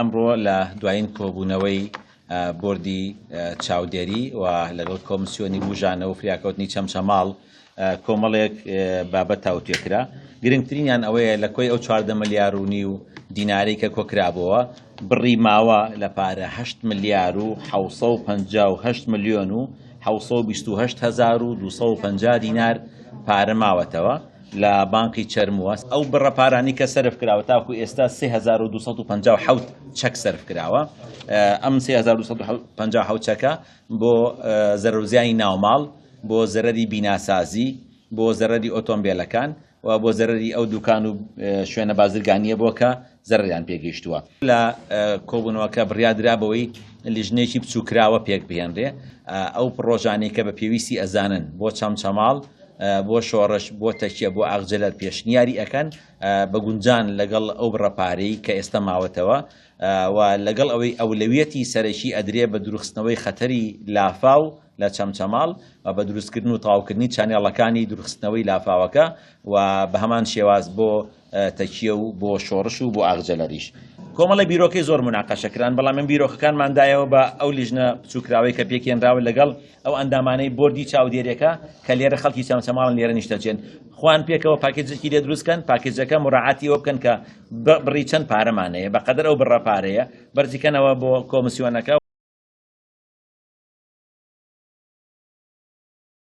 ئەمڕۆ لە دوایین کۆبوونەوەی بۆردی چاودێری و لەگەڵ کۆمسیۆنی بوژانەوە و فریاکەوتنی چەمچەماڵ کۆمەڵێک بابەت تاوتوێ کرا. گرنگترینیان ئەوەیە لە کۆی ئەو 14 ملیار و نیو دینارەی کە کۆکرابەوە بڕی ماوە لە پارە 8 ملیار و 758 ملیۆن و 728 هەزار و 250 دینار پارە ماوەتەوە. لە بانقی چەرمووە. ئەو بڕە پارانەی کە سەرف کراوە تاکو ئێستا 3257 چەک سەرف کراوە. ئەم 3257 چەکە بۆ زەرەرو زیانی ناوماڵ، بۆ زەرەری بیناسازی، بۆ زەرەری ئۆتۆمبێلەکان و بۆ زەرەری ئەو دوکان و شوێنە بازرگانییە بووە کە زەرەریان پێگەیشتووە. لە کۆبوونەوەکە بڕیاردرا بەوەی لیژنەیەکی بچووکراوە پێکبهێنرێ، ئەو پڕۆژانەی کە بە پێویستی ئەزانن بۆ چەمچەماڵ، بۆ شۆڕش، بۆ تەکیە، بۆ ئاغجەلەر پێشنیاری ئەکەن بە گونجان لەگەڵ ئەو بڕە پارەی کە ئێستا ماوەتەوە و لەگەڵ ئەوەی ئەولەویەتی سەرەکی ئەدرێ بە دوورخستنەوەی خەتەری لافاو لە چەمچەماڵ و بە دروستکردن و تەواوکردنی چانێڵەکانی دوورخستنەوەی لافاوەکە و بە هەمان شێواز بۆ تەکیە و بۆ شۆڕش و بۆ ئاغجەلەریش. کۆمەڵێ بیرۆکەی زۆر موناقەشە کران، بەڵام ئێمە بیرۆکەکانمان دایەوە بە ئەو لیژنە بچووکراوەی کە پێکهێنراوە لەگەڵ ئەو ئەندامانەی بۆردی چاودێریەکە کە لێرە خەڵکی چەمچەماڵن لێرە نیشتەجێن خۆیان پێکەوە پاکێجێکی لێ دروست کەن، پاکێجەکە مراعاتی ئەوە بکەن کە بڕی چەند پارەمان هەیە بەقەدەر ئەو بڕە پارەیە بەرزی کەنەوە بۆ کۆمسیۆنەکە.